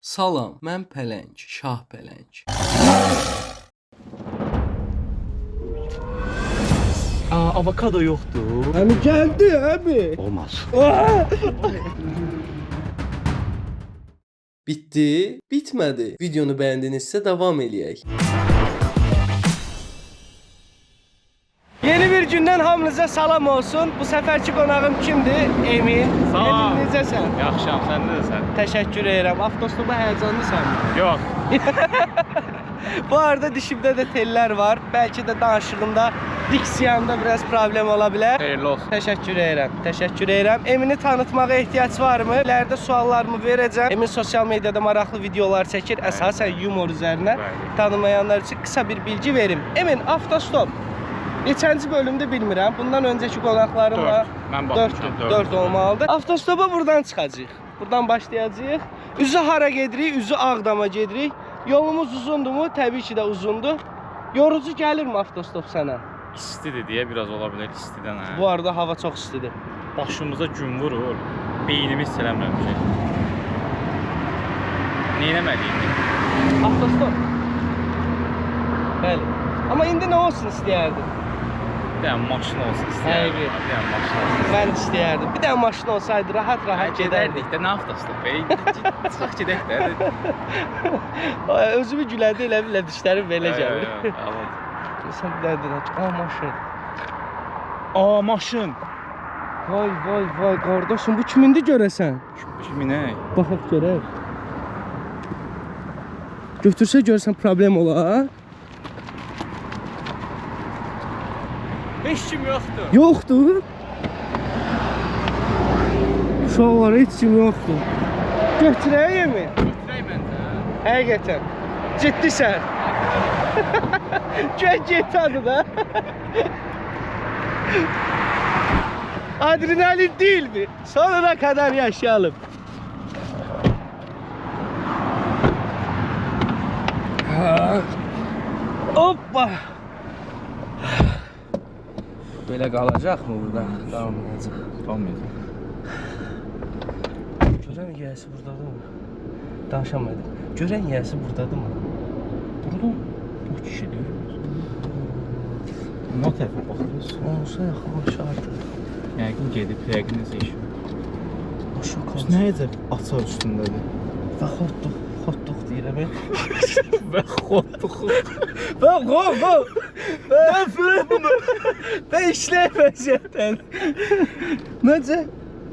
Salam, mən Pələng, Şah Pələng. Aa, avokado yoxdur. Əmi gəldi, əmi. Olmaz. Bitdi? Bitmədi. Videonu bəyəndinizsə davam eləyək. Yeni bir gündən hamınıza salam olsun. Bu səfərki qonağım kimdir? Emin. Salam. Emin necəsən? Yaxşıyam, sən necəsən? Təşəkkür edirəm. Avtostopa həyəcanlısan mı? Yox. Bu arada dişimdə də tellər var. Bəlkə də danışığımda, diksiyamda biraz problem ola bilər. Xeyirli olsun. Təşəkkür edirəm. Təşəkkür edirəm. Emini tanıtmağa ehtiyac varmı? İlərdə suallarımı verəcəm. Emin sosial mediada maraqlı videolar çəkir. Əsasən yumor üzərinə. Bəli. Tanımayanlar üçün qısa bir bilgi verim. Emin, avtostop. Neçənci bölümdə bilmirəm. Bundan öncəki qonaqlarımla Dörd. Mən baxmışam, 4 dörd. 4 olmalıdır. Avtostopa buradan çıxacağıq. Buradan başlayacağıq. Üzü hara gedirik? Üzü Ağdama gedirik. Yolumuz uzundurmu? Təbii ki də uzundur. Yorucu gəlirmi avtostop sənə? İstidir deyə biraz ola bilər istidən hə. Bu arada hava çox istidir. Başımıza gün vurur. Beynimiz eləmir bir şey. Nə etməliyik indi? Avtostop. Bəli. Amma indi nə olsun istəyərdin? Bir dənə maşın olsun istəyərdim. Həqiqi. Bir dənə maşın olsun. Mən istəyərdim. Bir dənə maşın olsaydı rahat-rahat gedərdik. Gedərdik də nə avtostop? Çıxaq gedək də. Özümü güləndə elə bilə dişlərim belə gəlir. Sən bir dənə dedin ki, "A maşın." Aa, maşın. Vay vay vay qardaşım, bu kimindir görəsən? Kimin nə? Baxaq görək. Götürsə görsən problem olar. Heç kim yoxdur. Yoxdur. Uşaqlar heç kim yoxdur. Götürəymi? Götürək məncə. Həqiqətən. Ciddisən. Gəl get adı da. Adrenalin değil mi? Sonuna kadar yaşayalım. Ha. Hoppa. Belə qalacaq mı burada? Qalmayacaq. Qalmayacaq. Görən yiyəsi buradadır mı? Danışamadım. Görən yiyəsi buradadır mı? Burada bu kişidir. Nə tərəfə baxırız? Olsa yaxınlaşardı. Yəqin gedib, yəqin nəsə işi var. Maşın Nə qalacaq. edəcək? Açar üstündədir. Və xotduq, xotduq deyirəm. Və xotduq. Və qo, qo. Mən bunu. Və işlək vəziyyətdən. Məncə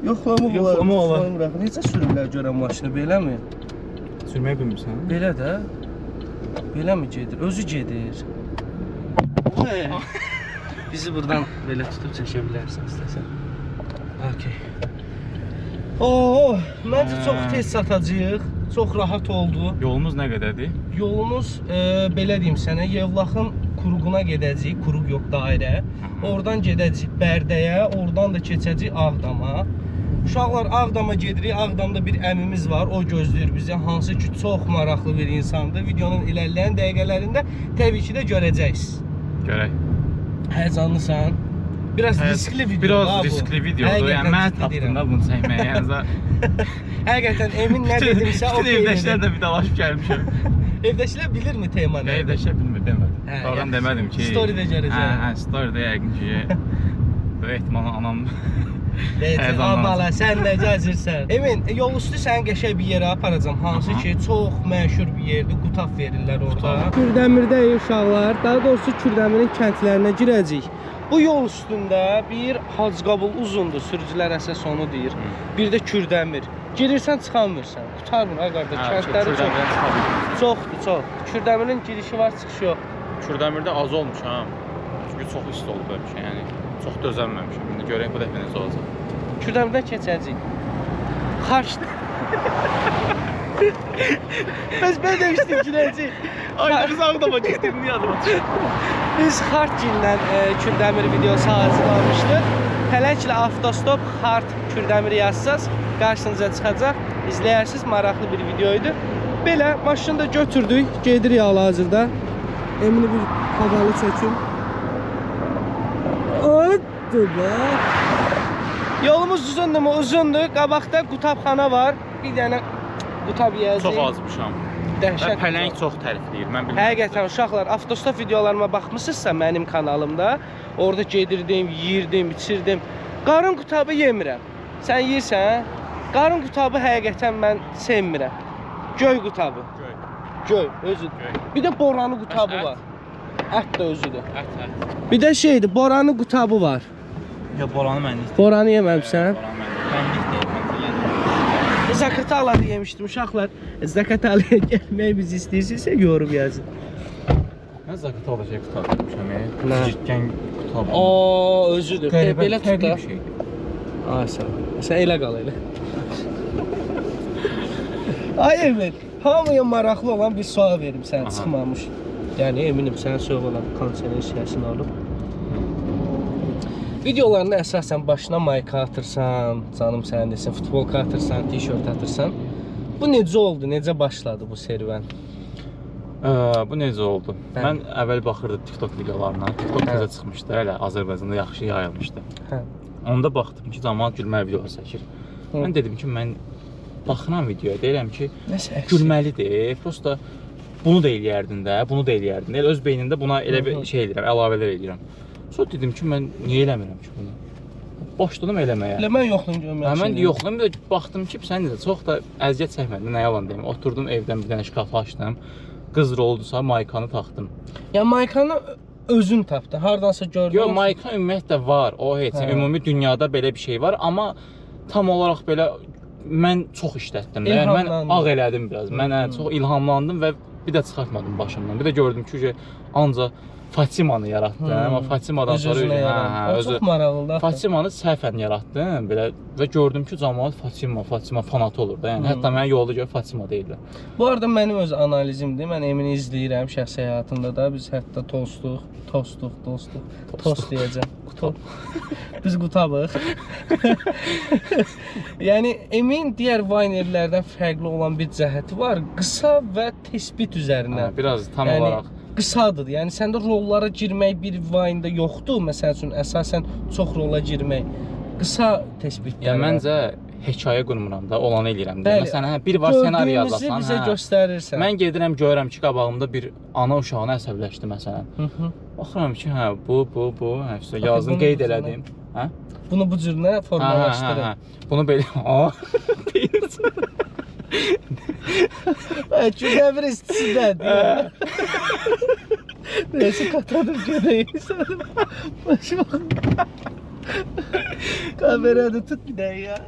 yoxlama olar. Yoxlama olar. Yoxlama. Necə sürürlər görən maşını beləmi? Sürməyi bilmirsən? Belə də. Beləmi gedir? Özü gedir. Bizi buradan belə tutub çəkə bilərsən istəsən. Okay. Oo, məncə çox tez satacağıq. Çox rahat oldu. Yolumuz nə qədərdir? Yolumuz belə deyim sənə, Yevlaxın Kuruğuna gedəcəyik. Kuruq yox, dairə. Oradan gedəcəyik Bərdəyə, oradan da keçəcəyik Ağdama. Uşaqlar Ağdama gedirik. Ağdamda bir əmimiz var. O gözləyir bizi. Hansı ki çox maraqlı bir insandır. Videonun irəliləyən dəqiqələrində təbii ki də görəcəksiniz. Görək. Həyəcanlısan? Biraz riskli video. Biraz ha bu. riskli videodur. Yəni Həqiqətən mən ciddi tapdım deyirəm. da bunu çəkməyə. Yəni Həqiqətən Emin nə dedimsə o bütün evdəkilər də vidalaşıb gəlmişəm. Evdəkilər bilirmi tema nə? Evdəkilər bilmir demədim. Hə, Sonradan yaxşı. demədim ki. Story-də görəcəm. Hə, hə, story-də yəqin ki. Böyük ehtimalla anam Deyəcək, "A Həyəcanlanacaq. bala, sən nə gəzirsən?" Emin, yol üstü səni qəşəng bir yerə aparacam. Hansı Aha. ki, çox məşhur bir yerdir. Qutaf verirlər orada. Qutaf. Kürdəmirdəyik uşaqlar. Daha doğrusu Kürdəmirin kəndlərinə girəcəyik. Bu yol üstündə bir Hacıqabul uzundur. Sürücülər əsas onu deyir. Bir də Kürdəmir. Girirsən, çıxamırsan. Qurtarmır ay qardaş. Hə, Kəndləri çox Kürdəmirdən çıxa bilmirsən. çoxdur, çox. Kürdəmirin girişi var, çıxışı yox. Kürdəmirdə az olmuşam. Çünki çox isti olub həmişə, yəni çox dözəməmişəm. İndi görək bu dəfə necə olacaq. Kürdəmirdən keçəcəyik. Xarçlı. Biz ben demiştim girəcəyik. Ay, biz Ağdama getdik, niyə yadıma düşdü? Biz Xartgillə Kürdəmir videosu hazırlamışdıq. Pələnglə avtostop Xart Kürdəmir yazsaz qarşınıza çıxacaq. İzləyərsiniz, maraqlı bir video idi. Belə maşını da götürdük, gedirik hal-hazırda. Emini bir havalı çəkim. Ötdü be. Yolumuz uzundur mu? Uzundur. Qabaqda Qutabxana var. Bir dənə Qutab yeyəcəyik. Çox azmışam. Və Dəhşət. pələng çox tərifləyir. Mən bilmirəm. Həqiqətən uşaqlar, avtostop videolarıma baxmısınızsa mənim kanalımda, orada gedirdim, yeyirdim, içirdim. Qarın qutabı yemirəm. Sən yeyirsən? Qarın qutabı həqiqətən mən sevmirəm. Göy qutabı. Göy. Göy, özüdür. Göy. Bir də boranı qutabı Bəs ət? var. Ət də özüdür. Ət, ət. Bir də şeydir, boranı qutabı var. Ya boranı mənlik. Boranı yeməmisən? Boranı mənlik. Mənlik deyil, yəni. Zaqatalada yemişdim uşaqlar. Zaqatalaya gəlməyi biz istəyirsinizsə yorum yazın. Mən Zaqatalada şey qutab yemişəm. Nə? Gicikən qutab. O özüdür. Qəribə, Belə tut fərqli da. bir şeydir. Ay sağ ol. Sən elə qal elə. Ay Emil, hamıya maraqlı olan bir sual verim sən Aha. çıxmamış. Yəni eminim sənin soyuq olan kondisioner hissəsini alıb. Videolarını əsasən başına mayka atırsan, canım sənin desin, futbolka atırsan, tişört atırsan. Bu necə oldu? Necə başladı bu serüvən? Bu necə oldu? Bəli. Mən əvvəl baxırdım TikTok videolarına. TikTok Hə. təzə çıxmışdı, hələ Azərbaycanda yaxşı yayılmışdı. Hə. Onda baxdım ki, camaat gülməli videolar çəkir. Hı. Mən dedim ki, mən baxıram videoya, deyirəm ki, Nəsə əksik. gülməlidir. Prosta bunu da eləyərdin də, bunu da eləyərdin. Elə öz beynimdə buna elə bir Hı hı. şey eləyirəm, əlavələr eləyirəm. Sonra dedim ki, mən niyə eləmirəm ki bunu? Başladım eləməyə. Elə mən yoxdum görüm. Hə, mən yoxdum, bir də baxdım ki, sən necə çox da əziyyət çəkmədim, nə yalan deyim. Oturdum evdən bir dənə şkaf açdım. Qız roldusa maykanı taxdım. Yəni maykanı özün tapdın. Hardansa gördün. Yox, mayka ümumiyyətlə var. O heç Hə. ümumi dünyada belə bir şey var, amma tam olaraq belə mən çox işlətdim də. Yəni mən İlhamlandın. ağ elədim biraz. Mən hə, çox ilhamlandım və bir də çıxartmadım başımdan. Bir də gördüm ki, ancaq Fatimanı yaratdım. Amma Fatimadan sonra Öz-özünə hə, yarandı. hə, O özü çox maraqlıdır. axı. Fatimanı səhvən yaratdım belə və gördüm ki, camaat Fatima, Fatima fanatı olur da. Yəni hətta mənə yolda görüb Fatima deyirlər. Bu arada mənim öz analizimdir. Mən Emini izləyirəm şəxsi həyatımda da. Biz hətta tostuq, tostuq, dostuq. Tost deyəcəm. Qutab. Biz qutabıq. Yəni Emin digər Vinerlərdən fərqli olan bir cəhəti var. Qısa və təsbit üzərinə. Hə, biraz tam Yəni, olaraq qısadır. Yəni səndə rollara girmək bir Vine-da yoxdur. Məsəl üçün əsasən çox rola girmək qısa təsbitlər. Yəni var. məncə hekayə qurmuram da, olanı eləyirəm də. Bəli. Məsələn, hə, bir var ssenari Gördüyümüzü yazasan, bizə hə. göstərirsən. Mən gedirəm görürəm ki, qabağımda bir ana uşağını əsəbləşdi məsələn. Hı -hı. Baxıram ki, hə, bu, hə, üstə Axı, yazdım, bunu qeyd bu cürə- elədim. Hə? Bunu bu cür nə Hə, hə, hə, formalaşdırın. hə. Bunu belə, a, deyirsən. Güləbir istisindədir. Neyse katadım gedeyim sanırım. Başıma. Kamerada tut bir daha ya.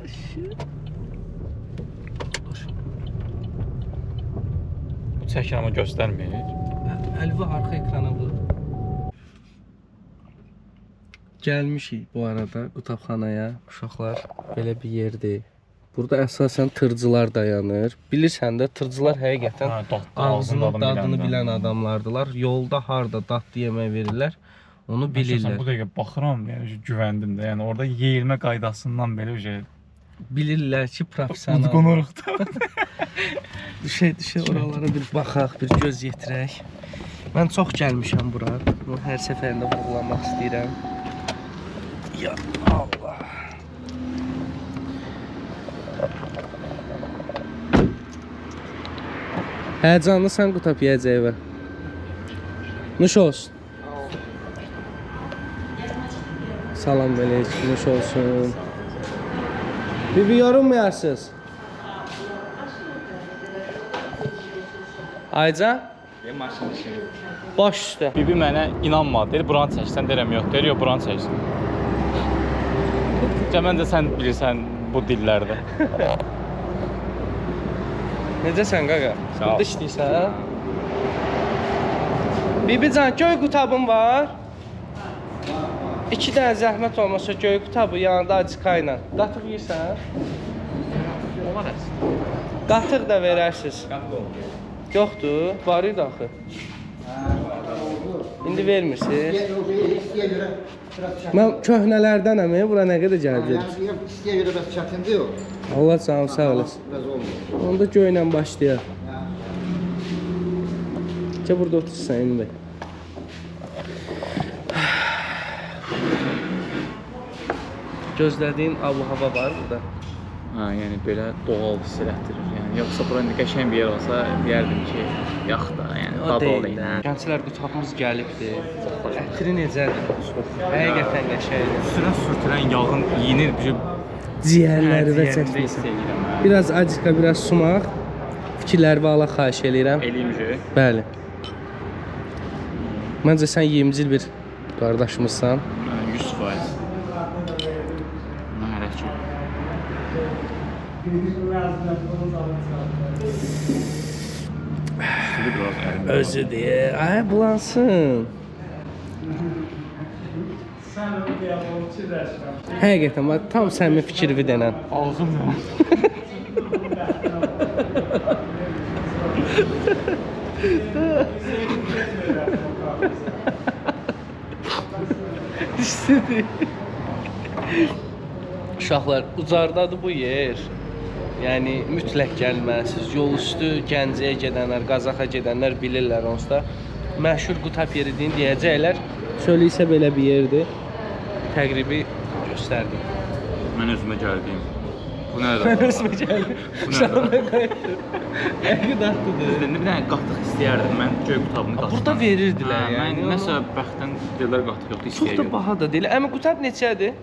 Bu çəkir amma göstərmir. Əlvi arxa ekrana vur. Gəlmişik bu arada qutabxanaya. Uşaqlar, belə bir yerdir. Burada əsasən tırcılar dayanır. Bilirsən də tırcılar həqiqətən Hə, dadlı, ağzının ağzının dadını bilən adamlardılar. Yolda harda dadlı yemək verirlər, onu Bilirlər. bilirlər. Bu dəqiqə baxıram, yəni güvəndim də. Yəni orada yeyilmə qaydasından belə şey Bilirlər ki, professional. udqunuruq da. Düşək oralara bir baxaq, bir göz yetirək. Mən çox gəlmişəm bura. Bunu hər səfərində vurğulamaq istəyirəm. Ya Allah. Həyəcanlısan qutab yeyəcək evə. Nuş olsun. Salam əleykum, nuş olsun. Bibi yorulmayarsınız. Aycan? Baş üstə. Bibi mənə inanmadı. Dedi, buranı çəksən, deyirəm yox. Deyir, yox, buranı çəksən. Məncə sən bilirsən bu dillərdə. Necəsən qaqa? Sağ ol. Burada işləyirsən? hə? Bibican, göy qutabın var? İki dənə zəhmət olmasa göy qutabı yanında acıqa ilə. Qatıq yeyirsən? Olar əslində. Qatıq da verərsiz. Yoxdur, var idi axı. İndi vermirsiniz. İstiyə görə biraz çətin. Mən köhnələrdənəm, bura nə qədər gəlib gedir. Yəni deyirəm, istiyə görə biraz çətindir o. Allah canım sağ olasın. Biraz olmur. Onda göylə başlayaq. Gəl burada otursan Emin bəy. Gözlədiyin abu-hava var burada. Hə, yəni belə doğal hiss elətdirir. Yəni Yoxsa bura indi qəşəng bir yer olsa deyərdim ki, yox da, yəni O dadı deyil olayım. də. Gənclər qutabımız gəlibdi. Ətri necədir? Çox. Həqiqətən qəşəngdir. Üstünə sürtülən yağın yeyinir bir Ciyərləri və ciyərində hiss çəkməsin. eləyirəm. Hə. Biraz acıqa, biraz sumaq. Fikirlər və Allah xahiş eləyirəm. Eləyim ki. Bəli. Məncə sən yemcil bir qardaşımızsan. 100%. Mən hələ ki. Üstü biraz əlimdə. Özü deyə, ay bulansın. Həqiqətən bax tam səmin fikrivi denən. Ağzım İstedi. Uşaqlar, ucardadır bu yer. Yəni mütləq gəlməlisiniz. Yol üstü Gəncəyə gedənlər, Qazaxa gedənlər bilirlər onsuz da. Məşhur Qutap yeri deyin deyəcəklər. Çölü isə belə bir yerdir. Təqribi göstərdim. Mən özümə gəldim. Bu nə Mən özümə gəldim. Uşaqlar qayıtdı. Həqiqət atdıdır. Bir dənə qatıq istəyərdim mən göy qutabını qatıq. Burada verirdilər Hə, yəni. Mən nəsə bəxtdən dedilər qatıq yoxdur, Çox istəyə da baha da deyil. Əmi qutab neçədir?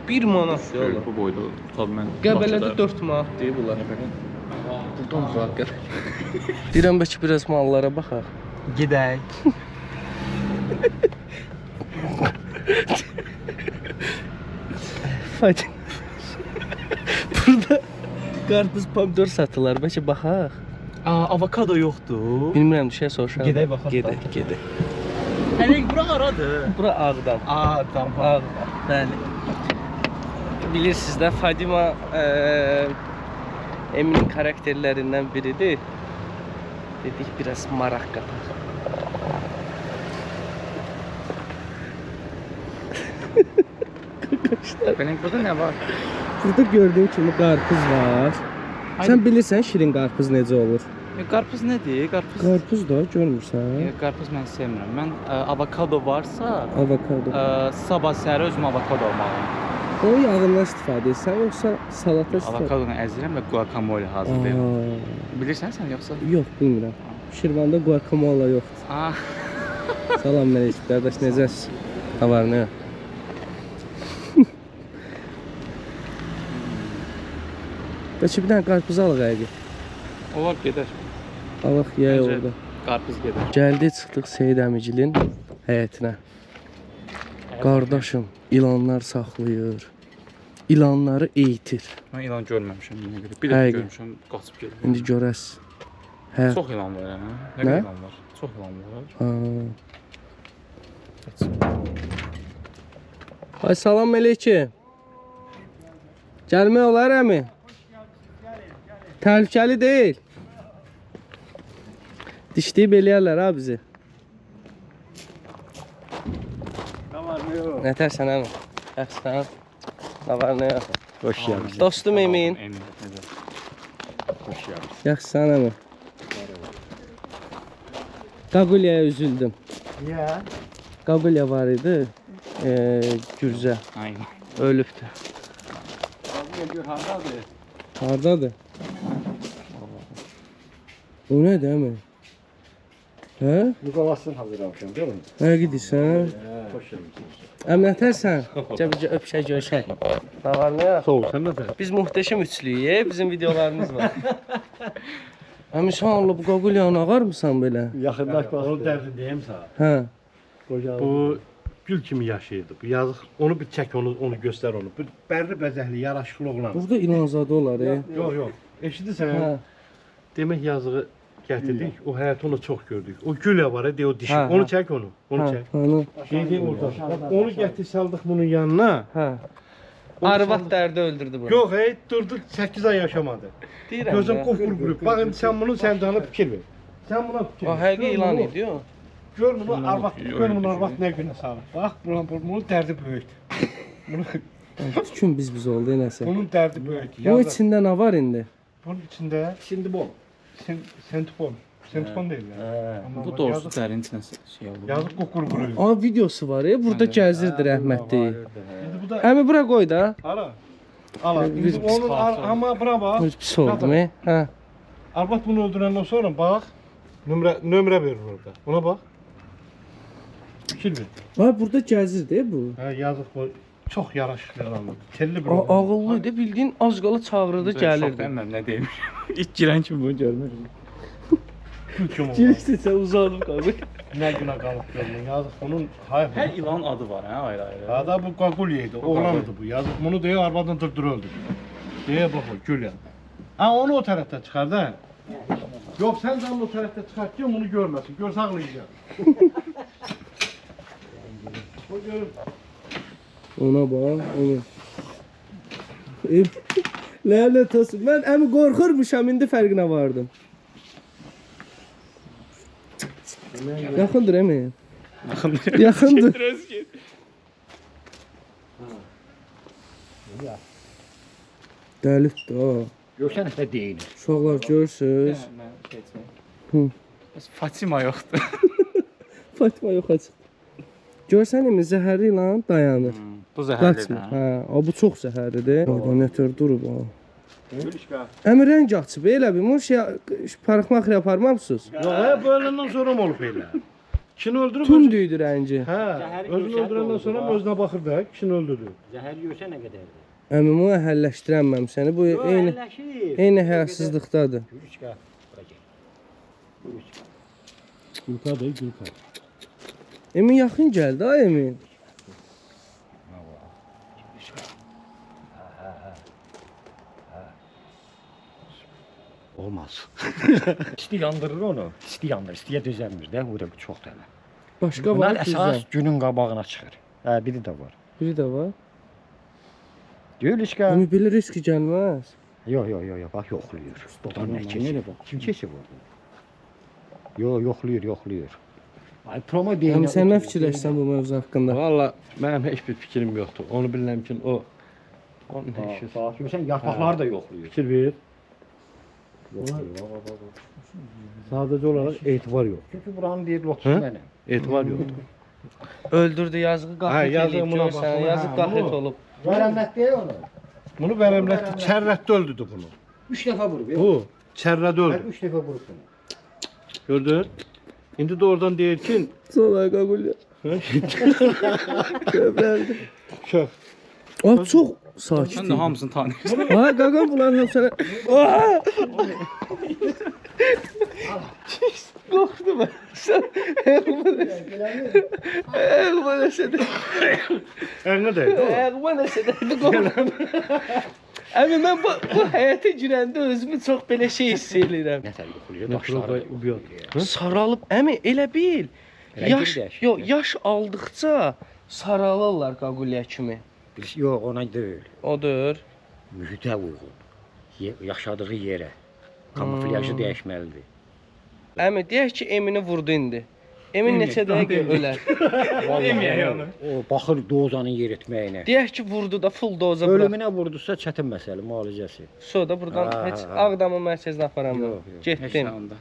1 manat yox. Bu boyda qutab mən Qəbələdə 4 manat deyir bunlar. Buradan uzaq Qəbələ. Deyirəm bəlkə biraz mallara baxaq. Gedək. Fayda. Burada qarpız, pomidor satırlar. Bəlkə baxaq. Aa, avokado yoxdur. Bilmirəm, düşə soruşaq. Gedək baxaq. Gedək, gedək. Hələ bura haradır? Bura Ağdam. Aa, tamam. Ağdam. Bəli. Bilirsiniz də Fadima Eminin karakterlərindən biridir. Dedik biraz maraq qataq. Benim burada nə var? Burada gördüyün kimi qarpız var. Sən bilirsən şirin qarpız necə olur? Qarpız nədir? Qarpız. Qarpız da görmürsən. Qarpız mən sevmirəm. Mən avokado varsa, Avokado. Sabah səhər özüm avokado almalıyam. Onun yağından istifadə etsən yoxsa salata istifadə? Avokadonu əzirəm və guacamole hazırlayıram. Aa, Bilirsən sən yoxsa? Yox, bilmirəm. Şirvanda guacamole yoxdur. Ah, Salam əleykum qardaş, necəsiz? Nə var, nə yox? Bəlkə bir dənə qarpız alaq həqiqi. olar gedər. Alaq yeyək Məncə orada. Qarpız gedər. Gəldi çıxdıq Seyid əmicilin həyətinə. Qardaşım, ilanlar saxlayır. İlanları eyitir. Mən ilan görməmişəm yenə görə. Bir dəfə Həqiqi. görmüşəm, qaçıb gedir. İndi görəz. Hə. Çox ilan var hə. Nə Nə? qədər ilan var? Çox ilan var. Ha. Ay salam əleykum. Gəlmək olar əmi? Təhlükəli deyil. Dişləyib eləyərlər ha bizi. Nə var, nə yox? Nətərsən əmi? Yaxşısan? Nə var, nə yox? Xoş gəlmisən. Dostum Emin. Emin, necə? Xoş gəlmisən. Yaxşısan əmi? Qaqulyaya üzüldüm. Niyə? Qaqulya var idi. Gürcə. Aynen. Ölübdü. Qaqulya gör hardadır? Hardadır? O nədir əmi? Hə? Müqavasını hazırlamışam, görün. Nə gedirsən? Xoş gəlmisiniz. Əmi nətərsən? Gəl bir öpüşək görüşək. Nə var nə yox? Sağ ol, sən nətər? Biz muhteşem üçlüyük, bizim videolarımız var. Əmi sən Allah bu qaqulyanı ağarmısan belə? Yaxınlaş bax. Onun dərdini deyim sənə. Hə. Qocalı. Bu gül kimi yaşayırdı. Bu yazıq. Onu bir çək, onu göstər onu. Bu bərli bəzəkli, yaraşıqlı oğlan. Burada ilanzadə olar, e. Yox, yox. Eşidirsən? Hə. Demək yazığı gətirdik. O həyatı onu çox gördük. O gülə var, deyə o dişi. Hə, Onu hə. çək onu. Onu Hə, çək. Onu. Dedi orada. Bax, onu gətir saldıq bunun yanına. Hə. Arvad dərdi öldürdü bunu. Yox, hey, durdu 8 ay yaşamadı. Deyirəm. Gözüm də. qopquru quruyub. Bax indi sən bunu sən canı fikir ver. Sən buna fikir O ver. həqiqi Gör ilan bunu, idi o. Gör bunu arvad, gör bunu arvad nə günə salıb. Bax, bunun dərdi böyükdür. Bunun, Bütün biz oldu nəsə. bunun dərdi böyükdür. Bunun Yazıq. içində nə var indi? Bunun içində Şimdi bol. Sentipon. Sentipon deyirlər. Bu doğrusu dərin içinə şey oldu. Yazıq qoqur quruyub. Aa videosu var, burada gəzirdi rəhmətli. İndi bu da Əmi bura qoy da. hara? Ala. Biz İndi onun amma bura bax. Pis oldum, e. Hə. Arvad bunu öldürəndən sonra bax, nömrə verir orada. Ona bax. Fikir ver. Vay, burada gəzir də bu. Hə, yazıq bu. Çox yaraşıqlı ilandır. Telli bir oğlan. Ağıllı idi, bildiyin az qala çağırırdı, gəlirdi. Mən nə deyim? İlk girən kimi bunu görmürəm. Gül kimi oğlan. Girişsə uzanıb qalır. Nə günə qalıb görmür. Yazıq bunun hay. Hər ilanın adı var, hə, ayrı-ayrı. Ha da bu qaqulya idi, oğlan idi bu. Yazıq bunu deyə arvadın dırdır öldürdü. Deyə bax o gül ya. Ha onu o tərəfdən çıxar da. Yox sən də onu o tərəfdə çıxart ki, bunu görməsin. Görsə ağlayacaq. O görür. Ona bax, ona. Lənət olsun. Mən əmi qorxurmuşam, indi fərqinə vardım. Yaxındır əmi. Yaxındır. Yaxındır. Öz get. Dəlibdir ha. Görsən hətta deyinir. Uşaqlar görürsüz. Mən şey etməyim. Hı. Bəs Fatima yoxdur. Fatma yoxa çıxdı. Görsən əmi zəhərli ilan dayanır. Bu zəhərlidir. Qaçmır. Hə. Hə, a, bu çox zəhərlidir. Orada nətər durub ha. Gülüşka. Əmi rəng açıb elə bir bunu şey parıxmaq aparmamısınız? Yox, hə, bu öləndən sonra mı olub elə? Kişini öldürüb Tünd idi rəngi. Hə, özünü öldürəndən sonra özünə baxır da, kişini öldürdü. Zəhər görsən nə qədərdir. Əmi bunu əhəlləşdirəməm səni. Bu eyni eyni həyasızlıqdadır. Gülüşka. Bura gəl. Gülüşka. Gülka deyil, Gülka. Emin yaxın gəldi ay Emin. Olmaz. İsti yandırır onu. İsti yandırır. İstiyə dözəmir də. Bu da çox dəli. Başqa var Bunlar əsas bizdə. günün qabağına çıxır. Hə, biri də var. Biri də var. Gülüşka. Əmi belə riski gəlməz. Yox, yox, yox, yox, bax yoxlayır. Oradan nə keçir? Kim keçib orada? Yox, yoxlayır, yoxlayır. Ay, promo deyinə. Əmi sən nə fikirləşsən bu mövzu haqqında? Valla mənim heç bir fikrim yoxdur. Onu bilirəm ki, o onun heç bir Bax, görürsən yarpaqları da yoxlayır. fikir ver. Yoxlayır. Bax, bax, bax. Sadəcə olaraq etibar yox. Çünki buranın deyir lotusu Hə? mənəm. Etibar yoxdur. Öldürdü yazığı Hə, qaxet yazığı eləyib buna bax, görsən, buna, yazıq hə, qaxet bunu. olub. Vərəmlət deyir onu. Bunu vərəmlətdi, çərrətdə öldürdü bunu. 3 dəfə vurub. Bu çərrədə Hər öldü. 3 dəfə vurub bunu. Gördün? İndi də oradan deyir ki, Sonra qaqulya. Kövrəldi. Kök. Ay çox sakit. Sən də hamısını tanıyırsan. Ha qaqam bunların hamısını. Aa! Qorxdum mən. Sən ayağıma nəsə dəydi. Əlinə dəydi. Ayağıma nəsə dəydi qorxdum. Əmi mən bu həyata girəndə özümü çox belə şey hiss eləyirəm. Nətər yoxlayır, daşları. Ubiyot. Saralıb, əmi elə bil. Rəngi Yaş, dəyişir. yox, yaş aldıqca saralırlar qaqulya kimi. Bilirsən, yox, ona deyil. Odur. Mühitə uyğun. Yaşadığı yerə. Kamuflyajı dəyişməlidir. Əmi deyək ki, Emini vurdu indi. Emin neçə dəqiqə ölər. Deməyək onu. O baxır dozanın yeritməyinə. Deyək ki, vurdu da full doza bırax. Ölümünə vurdusa çətin məsələ, müalicəsi. Sonra buradan Ha, heç ha, ha. Ağdamın mərkəzinə aparamam. Yox, yox. Heç nə Getdim. onda.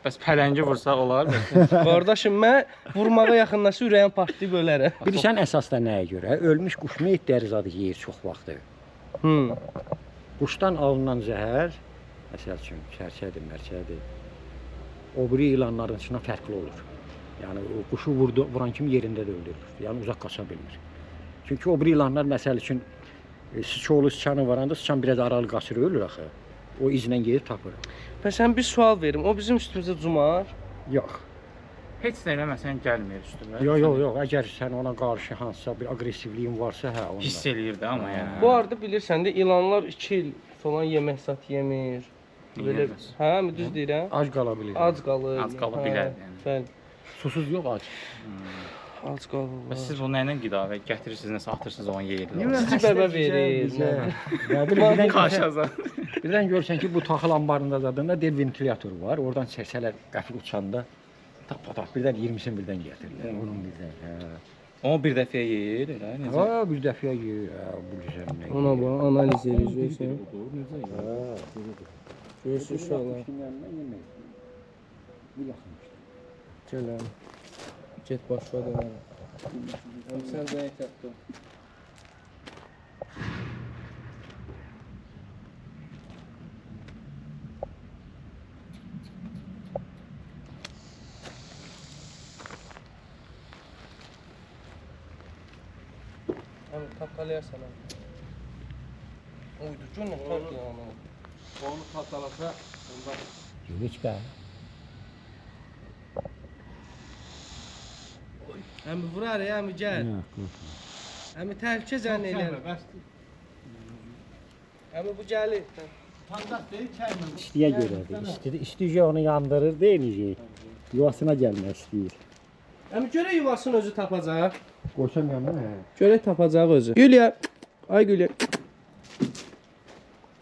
Bəs pələngi vursa olar mı? Qardaşım, mən vurmağa yaxınlaşsa ürəyim partlayıb ölərəm. Bilirsən əsas da nəyə görə? Ölmüş quş meyitləri zadı yeyir çox vaxtı. Hı. Quşdan alınan zəhər, məsəl üçün çərçədir, mərçədir. O biri ilanların içindən fərqli olur. Yəni o quşu vuran kimi yerində də öldürür. Yəni uzaq qaça bilmir. Çünki o biri ilanlar məsəl üçün siçoğlu sıçanı varanda sıçan biraz aralı qaçır, ölür axı. O izlə gedib tapır. Bəs sən bir sual verim. O bizim üstümüzə cumar. Yox. Heç nə eləməsən gəlmir üstümə. Yox, yox, yox. Əgər sən ona qarşı hansısa bir aqressivliyin varsa, hə, onda. Hiss eləyir də amma yəni. Bu arada bilirsən də ilanlar 2 il falan yemək zat yemir. Belə, Yemir. hə, düz deyirəm? Ac qala bilir. Ac qalır. Ac qala hə, bilər yəni. Bəli, Susuz yox, ac. ac qalırlar. Bəs siz bunu nə ilə qida və gətirirsiniz, nəsə atırsınız onu yeyirlər. Cici bəbə verir. Nə bilim, birdən görsən, Qaşazan. birdən görsən ki, bu taxıl anbarında zadında deyir ventilyator var. Oradan çəksələr qəfil uçanda tap-tap birdən 20-sini birdən gətirirlər. Onun birdən. Hə. Onu bir dəfəyə yeyir elə necə? Ha, bir dəfəyə yeyir. Hə, bilirsən nə. Ona bax, analiz eləyəcəksən. Görürsün uşaqlar. Gələm. Get başla dönərəm. Sən də ehtiyatlı ol. Tapdalayarsan ha. Uydu, gör nə tər yanı. Onu tapdalasa onda Gülüçka. Əmi vurar ya, əmi gəl. Əmi təhlükə zənn eləyər. Bəsdir. Əmi bu gəlir. Utanacaq deyil, çəkmir. İstiyə görədir. İsti, isti onu yandırır deyil. Yuvasına gəlmək istəyir. Əmi görək yuvasını özü tapacaq. Qoysam yanına. Hə. Görək tapacaq özü. Gülya. Ay Gülya.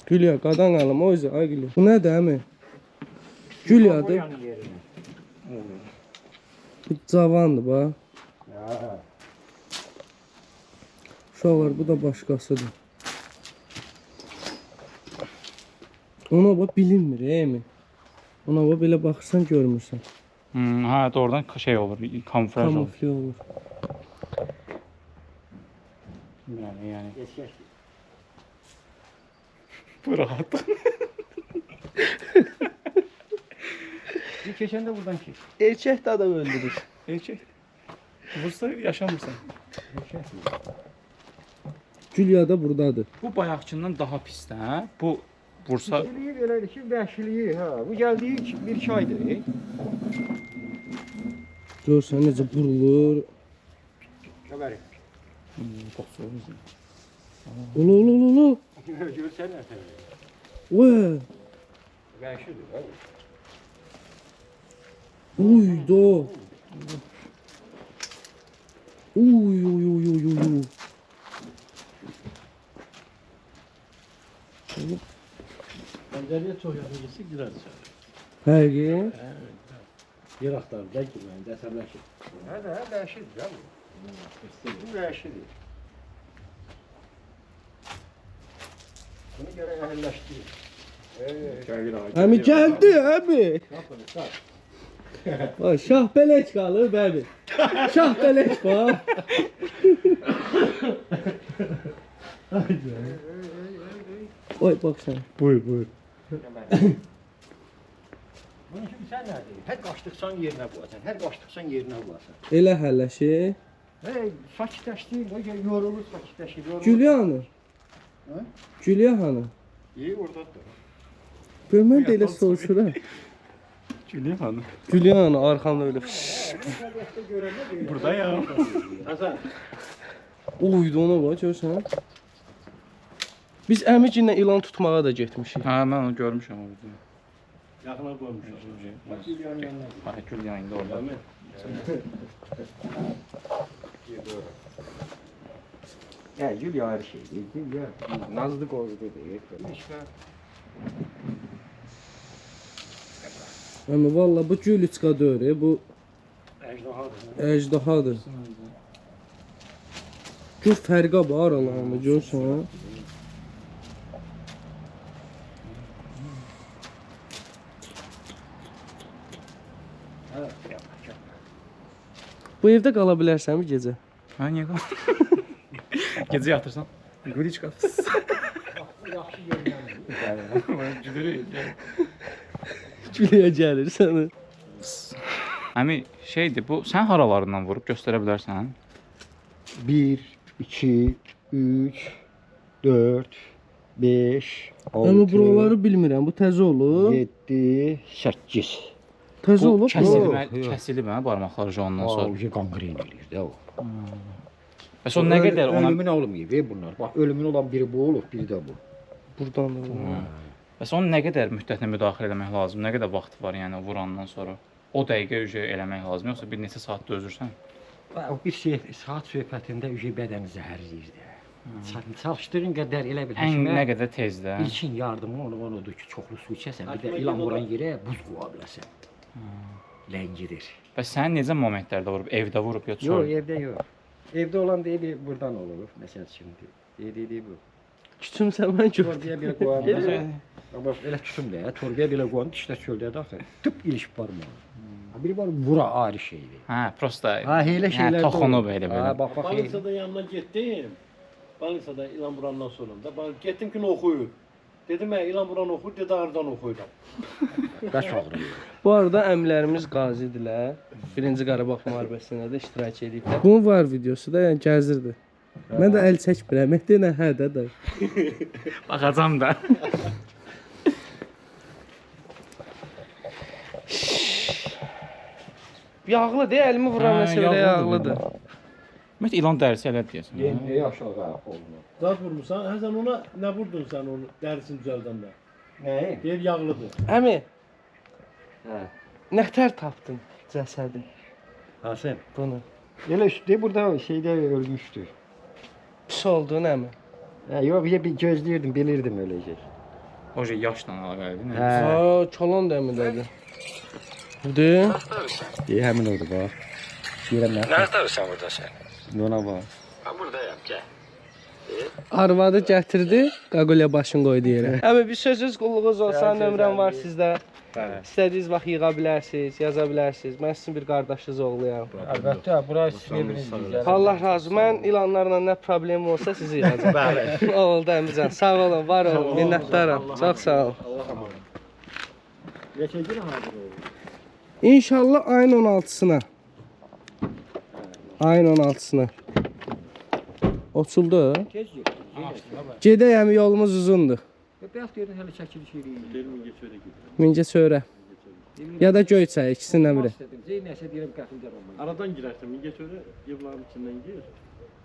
Gülya qadan alım o özü. Ay Gülya. Bu nədir əmi? Gülyadır. Bu cavandır bax. Uşaqlar bu da başqasıdır. Ona bax bilinmir, ey mi? Ona bax belə baxırsan görmürsən. Hə, doğrudan şey olur, kamuflaj olur. Kamufle olur. Yəni. Bu rahat. Bir keçəndə buradan keç. Erkək də adam öldürür. Erkək. Vursa yaşamırsan. Gülya da burdadır. Bu bayaqkından daha pisdir, hə? Bu vursa Vəhşiliyi belədir ki, vəhşiliyi, hə. Bu gəldiyi bir iki aydır. Görsən necə burulur. Kəbəri. Ulu ulu ulu ulu. Görsən nə? Vay. Vəhşidir, hə. Uy do. Uy uy uy uy uy. Uy. Pəncərəyə çox yaxın getsə girər içəri. Həqiqi? Yer axtarır da girməyin, əsəbləşir. Hə də, vəhşidir hə bu. Bu vəhşidir. Bunu gərək əhəlləşdirir. Əmi gəldi əmi. Bax şah bələk qalıb əmi. Şah bələk bax. Oy bax sən. Buyur, buyur. Bunun kimi sən nə deyir? Hər qaçdıqsan yerinə qoyasan, hər qaçdıqsan yerinə qoyasan. Elə həlləşir. Hey, sakitləşdi, yorulur, sakitləşir, yorulur. Gülya hanı? Hə? Gülya hanı? İyi, oradadır. Gör mən də elə soruşuram. Gülya hanı? Gülya hanı arxamda belə. Buradayam. Hasan, Uydu ona bax görsən. Biz əmicinlə ilan tutmağa da getmişik. Hə, mən onu görmüşəm orada. yaxına qoymuşam. Hə, gül yanında orada. Hə, gül ayrı şeydir. Gül ya nazlı qozlu deyir. Əmi valla bu gülüçka deyil, bu Əjdahadır. əjdahadır. Gör fərqə bax aralarında görsən. Bu evdə qala bilərsənmi gecə? Hə, niyə qal? Gecə yatırsan. Gülüçka. Yaxşı görünən. Gülürük. Güləyə gəlir sənə. Əmi, şeydir bu, sən haralarından vurub göstərə bilərsən? 1, 2, 3, 4, 5, 6, Əmi buraları bilmirəm. Bu təzə olub. 7, 8. Təzə Bu olub. kəsilib, Yox, yox. kəsilib hə barmaqları ondan Aa, sonra. uje qanqren eləyir də o. Bəs o nə qədər ona Ölümünə olmayıb bunlar. Bax, ölümünə olan biri bu olub, biri də bu. Burdan da. bu. Bəs onun nə qədər müddətinə müdaxilə eləmək lazım? Nə qədər vaxt var yəni vurandan sonra? O dəqiqə ücə eləmək lazım, yoxsa bir neçə saat dözürsən? Bax, o bir şey, saat söhbətində ücə bədəni zəhərləyir də. Çalışdığın qədər elə bil Ən həkimə nə qədər tez də. İlkin yardımı onu onudur ki, çoxlu su içəsən, bir də Həkimə ilan gedib vuran yerə buz qoya biləsən. Ləngidir. Bəs sən necə momentlərdə vurub? Evdə vurub ya Yox, çöl? evdə yox. Evdə olan deyir bir burdan olur. Məsəl üçün deyir bu. Küçümsə mən gördüm. Torbaya belə qoyan. Necə? Amma elə küçüm də, torbaya belə qoyan dişlər çöldə daxil. Tıp ilişib barmağı. Ha, biri var vura ayrı şeydir. Hə, prosta. Ha, elə şeylər də toxunub olur. elə belə. Ha, bax bax. Elə. Balisada yanına getdim. Balisada ilan vurandan sonra da bax, getdim ki, oxuyur. Dedim, hə, ilan vuran oxuyur, dedi, hardan oxuyuram. Bəs ağrıyır. Bu arada əmlərimiz qazidirlər. Birinci Qarabağ müharibəsində də iştirak ediblər. Bunun var videosu da, yəni gəzirdi. Mən də əl çəkmirəm. Denə hə də dayı. Baxacam da. Yağlı deyə əlimi vuram Hə, nəsə belə yağlıdır. yağlıdır. Ümumiyyətlə ilan dərisi elədir deyəsən. Yenə aşağı oldu. Zat vurmusan, hə sən ona nə vurdun sən onu dərisini düzəldəndə? Nəyi? Deyir yağlıdır. Əmi. Hə. Nətər tapdın cəsədi Hansı? bunu? Elə üstü burada şeydə ölmüşdü. Pis oldu nə mi? Hə, yox, bir gözləyirdim, bilirdim öləcək. O şey yaşla əlaqəlidir. Nə? Hə. Ha, kolon dəmidədir. Budur. Deyə həmin odur bax. Deyirəm nə? Nə axtarırsan burada sən? Ona bax. Mən buradayam, gəl. Arvadı gətirdi, qaqulya başını qoydu yerə. Əmi bir sözünüz qulluğunuz olsa, nömrəm var sizdə. İstədiyiniz vaxt yığa bilərsiniz, yaza bilərsiniz. Mən sizin bir qardaşınız oğluyam. Əlbəttə, bura sizin evinizdir. Allah razı. Mən ilanlarla nə problemim olsa sizi yığacam. Bəli. Oldu əmican. Sağ olun, var olun. Minnətdaram. Çox sağ olun. Neçə gün hazır oldu? İnşallah ayın 16-sına. Ayın 16-sına. Oçuldu. Tez getdi. Gedək əmi, yolumuz uzundur. Bayaq deyirdin hələ çəkiliş eləyir. Mingəçövrə. Ya da Göyçay, ikisindən biri. Nəsə deyirəm qəfildən olmayın. Aradan girərsən, Mingəçövrə evlərin içindən gir.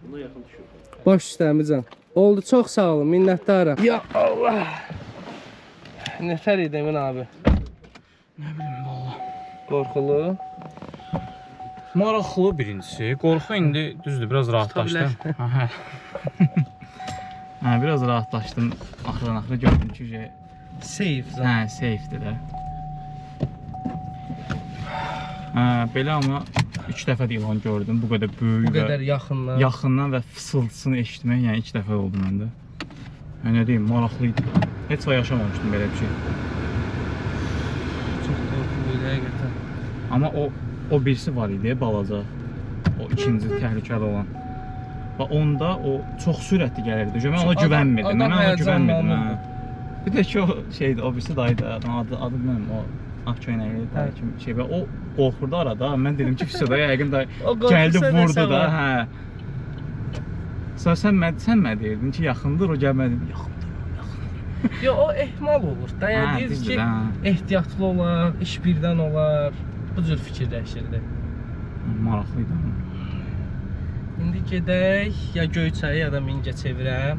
Buna yaxın düşür. Baş üstə əmican. Oldu, çox sağ olun, minnətdaram. Ya Allah. Nətər idi Emin abi? Nə bilim vallah. Qorxulu. Maraqlı birincisi. Qorxu indi düzdür, biraz rahatlaşdım. Hə. Hə, biraz rahatlaşdım. Axırdan axıra gördüm ki, şey, Safe zone. hə, safe-dir də. Hə, belə amma 3 dəfə də ilan gördüm. Bu qədər böyük Bu və qədər yaxından. yaxından və fısıltısını eşitmək, yəni ilk dəfə oldu məndə. Yəni nə deyim, maraqlı idi. Heç vaxt yaşamamışdım belə bir şey. Çox qorxulu idi həqiqətən. Amma o birisi var idi, balaca. O ikinci təhlükəli olan. Və onda o çox sürətli gəlirdi. Mən ona güvənmirdim. Adam Mən ona güvənmirdim. həyəcanlanırdı. Hə. Bir də ki o şeydi, o birisi dayı da, adı bilmirəm, o ağ köynəkli dayı kimi şey və o qorxurdu arada. Mən dedim ki, pis da yəqin dayı O qorxusa gəldi vurdu nəsə da, var. hə. Sonra sən mən deyirdin ki, yaxındır, o gəlmədi. Yaxındır. Yo, o ehmal olur da. Yəni Hə, deyir düzdür, ki, hə. ehtiyatlı olar, iş birdən olar. Bu cür fikirləşirdi. Maraqlı idi amma. İndi gedək ya Göyçaya ya da Mingəçevirə.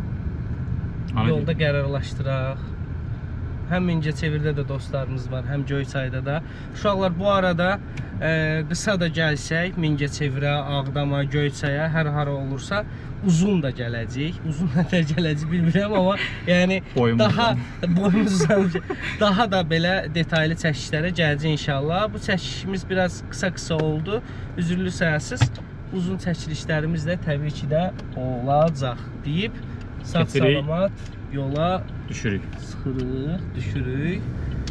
Ana Yolda qərarlaşdıraq. Həm Mingəçevirdə də dostlarımız var, həm Göyçayda da. Uşaqlar bu arada qısa da gəlsək Mingəçevirə, Ağdama, Göyçaya, hər hara olursa uzun da gələcək. Uzun nə tər gələcək bilmirəm amma yəni Boyumuz daha boyumuz uzamış. Daha da belə detaylı çəkilişlərə gələcək inşallah. Bu çəkilişimiz biraz qısa-qısa oldu. Üzürlü sayasız. Uzun çəkilişlərimiz də təbii ki də olacaq deyib sağ Getirik. salamat yola düşürük. çıxırıq, düşürük.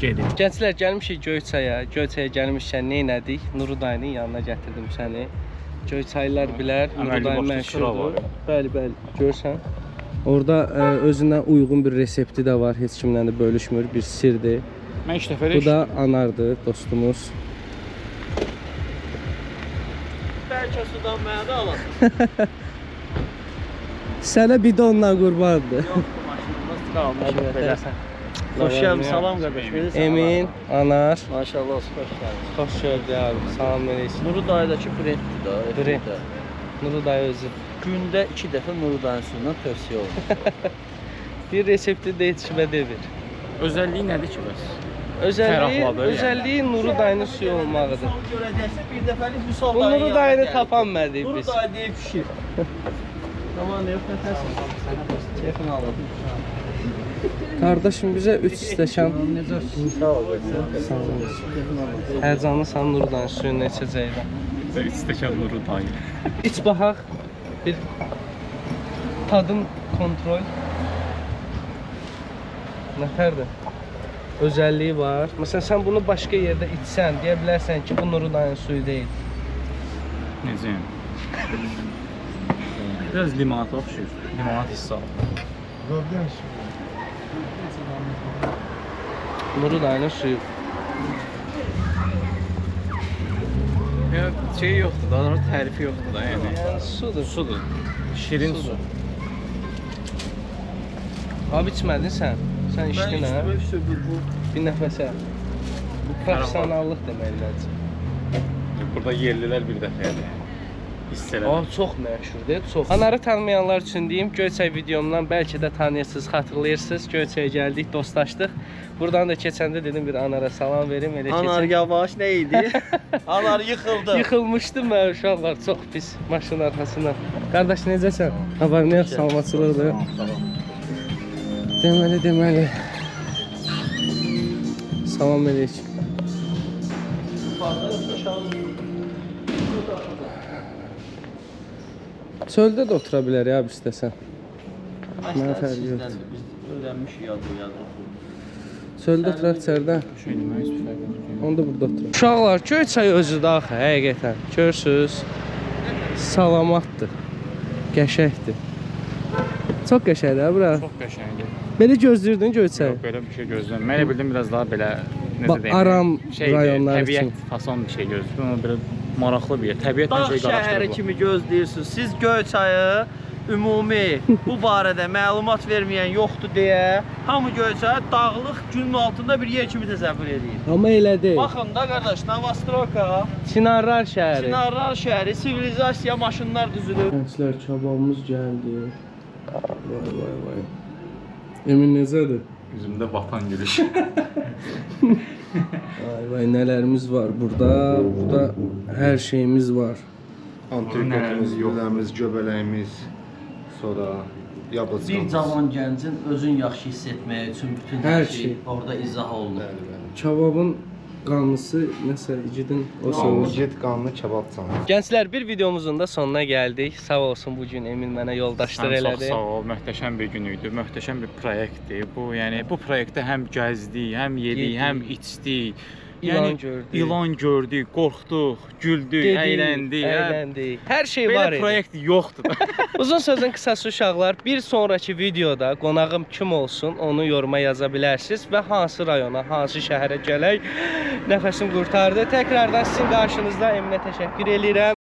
Gedirik. Gənclər gəlmişik Göyçaya. Göyçaya gəlmişkən nə etdik? Nuru dayının yanına gətirdim səni. Göyçaylılar bilər, Nuru Əməlli dayı başlı sıra məşhurdur. var. Bəli, bəli, görürsən. Orada özünə uyğun bir resepti də var. Heç kimlə də bölüşmür, bir sirdir. Mən ilk dəfə Bu da anardır dostumuz. Bəlkə sudan mənə də alasan. Sənə bidonla qurbandır. Belə. Xoş gəlmisən, salam qardaş. Necəsən? Emin, Anar, Maşallah olsun, xoş gəldin. xoş gördük abi. Salam əleykum. Nuru dayıdakı brenddir da. Brend. Nuru dayı özü. Gündə 2 dəfə Nuru dayının suyundan tövsiyə olunur. Bir resepti də heç kimə demir. Özəlliyi nədir ki bəs? Özəlliyi, Ferahladı yəni. özəlliyi Nuru dayının suyu olmağıdır. Görəcəksə bir dəfəlik Vüsal Bu Nuru dayını tapan mədik Nuru biz. dayı deyib pişir. Tamam, yox, nətərsən? Keyfini alın. Qardaşım bizə 3 stəkan. Sağ ol. Sağ olun. Həyəcanlısan Nuru dayının suyunu içəcəkdə. Üç stəkan Nuru dayı. İç baxaq. Bir tadın kontrol. Nətərdir? Özəlliyi var. Məsələn, sən bunu başqa yerdə içsən, deyə bilərsən ki, bu Nuru dayının suyu deyil. Necə yəni? Biraz limonata oxşuyur. Limonat hissi aldım. Nuru dayının suyu. Ya Başqa şey yoxdur, daha doğrusu tərifi yoxdur da, yəni. Yəni sudur. Sudur. Şirin su. Abi içmədin sən? Sən içdin hə? Bu Bir nəfəsə. Bu professionallıq deməkdir. Burada yerlilər bir dəfə elə hiss elədi. Aa, çox məşhurdur, çox. Anarı tanımayanlar üçün deyim, Göyçay videomdan bəlkə də tanıyırsınız, xatırlayırsınız. Göyçaya gəldik, dostlaşdıq. Buradan da keçəndə dedim bir Anara salam verim, elə Anar keçən. yavaş nə idi? Anar yıxıldı. Yıxılmışdım mən uşaqlar, çox pis maşın arxasına. Qardaş necəsən? Xəbər nə yox, salamatçılıqdır. Deməli. Salam eləyik. Çöldə də otura bilər ya istəsən. Mənə fərqi yoxdur. Biz öyrənmişik yadlı yadlı. Çöldə oturaq içəridə. Şey demək heç bir fərqi yoxdur. Onda burada oturaq. Uşaqlar, Göyçay özü də axı, həqiqətən. Görürsüz? Salamatdır. Qəşəngdir. Çox qəşəngdir ha bura. Çox qəşəngdir. Belə gözləyirdin Göyçayı? Yox, belə bir şey gözləmirəm. Mən elə bildim biraz daha belə necə Bax, deyim, aram rayonlar təbiət üçün. fason bir şey gözlədim. Amma belə maraqlı bir yer. Təbiətlə Dağ şey şəhəri qarışdırıblar. kimi gözləyirsiniz. Siz Göyçayı ümumi bu barədə məlumat verməyən yoxdur deyə hamı Göyçayı dağlıq günün altında bir yer kimi təsəvvür edir. Amma elə deyil. Baxın da qardaş, Novostroka, Çinarlar şəhəri. Çinarlar şəhəri, sivilizasiya maşınlar düzülür. Gənclər, kababımız gəldi. Vay vay vay. Emin necədir? Üzümdə vatan gülüşü. Vay vay, nələrimiz var burada. Burada hər şeyimiz var. Antrikotumuz, lüləmiz, göbələyimiz, sonra yablısımız. Bir cavan gəncin özün yaxşı hiss etməyi üçün bütün Hər şey. orada izah olunur. Bəli, bəli. Kababın qanlısı nəsə igidin o soğuk. İgid qanlı kebab canı. Gənclər, bir videomuzun da sonuna gəldik. Sağ olsun bu gün Emin mənə yoldaşlıq Sən çox elədi. sağ ol. Möhtəşəm bir gün idi. Möhtəşəm bir proyektdir. Bu, yəni bu proyektdə həm gəzdik, həm yedik, Yedik. həm içdik. İlan Yəni, gördük. İlan gördük, qorxduq, güldük, Dedik, əyləndik. Hə? Əyləndik. Hər şey Belə var idi. proyekt yoxdur. Uzun sözün qısası uşaqlar, bir sonraki videoda qonağım kim olsun onu yoruma yaza bilərsiniz və hansı rayona, hansı şəhərə gələk. Nəfəsim qurtardı. Təkrardan sizin qarşınızda Eminə təşəkkür eləyirəm.